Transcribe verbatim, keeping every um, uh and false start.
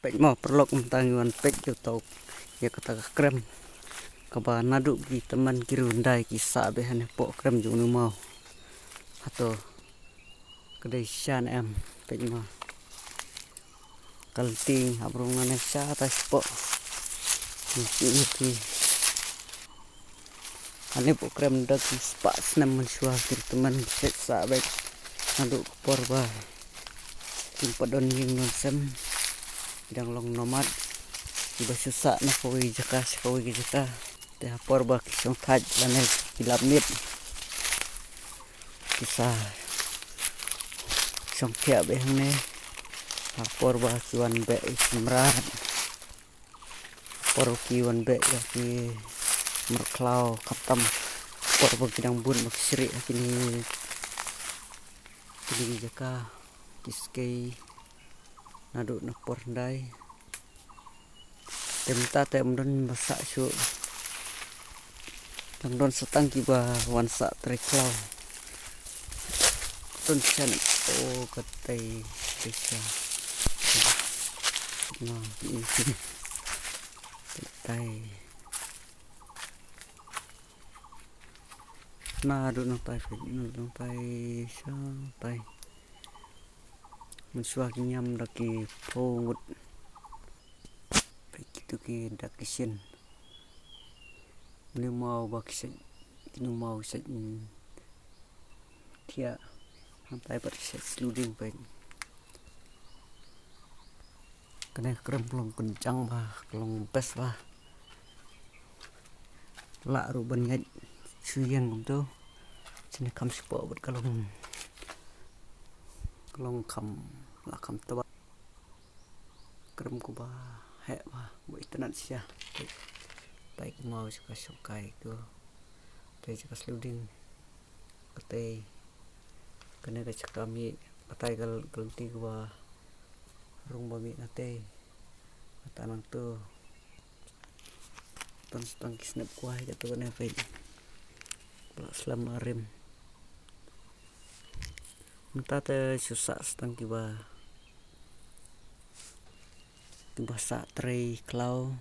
Peit mo paralok, mynta ngi wan peit ïa uto, ïa kata ka krem kaba naduh ki tymmen ki riew hyndai ki sah beit hangne hapoh krem jong u maw. Hato ka dei shisha ne em? Peit mo. Ka lynti hap rung nangne sha ta shapoh. Ngi ïohi hangne hapoh krem da ki spah snem mynshuwa ki tymmen ki sah beit. Naduh ka por ba kim pat don ïing don sem, ki dang long nomad, kiba shu sah na kawei jaka sha kawei jaka. Te ha por ba ki shongthait lane ki lap miet, ki sa shongthiah beit hangne. Ha por ba ki wan beh ïa ki mrad, por ki wan beh ïa ki mrad khlaw, khamtam por ba ki dang bun ba ki shrieh ha kine, kine ki jaka ki skei naduh na por hyndai. Te mynta te ym don ba sah shuh. Dang don sa tang kiba wan sah trei khlaw. Don sha ne, o, katei, katei sha. Na, katei. Naduh nangtai, naduh nangtai, sha tai. Mynshuwa ki ñiam da ki phew ngut. Peit kito ki dak ki shin. Une u maw ba ki shait, kine u maw ki shait, mm, thiah. Hangtai pat ki shait sluding peit. Kane ka krem ka long kynjang bha, ka long best bha. Lah ruh ban ngeit shu ïeng kumto. Shane kham shapoh bad ka long, ka long kham, lah kham tbak. Krem kaba heh bha, ba itynnad shisha. Te, tai ki maw sha ka shongkai to. Te sha ka sluding. Katei, kane ka jaka mih, katei ka l-, ka lynti kaba rung ba mih katei. Kata nangto. Tang stang ki snep kwai kato kane peit. Ba la slem rim. Mynta te shu sah stang kiba, kiba sah trei khlaw.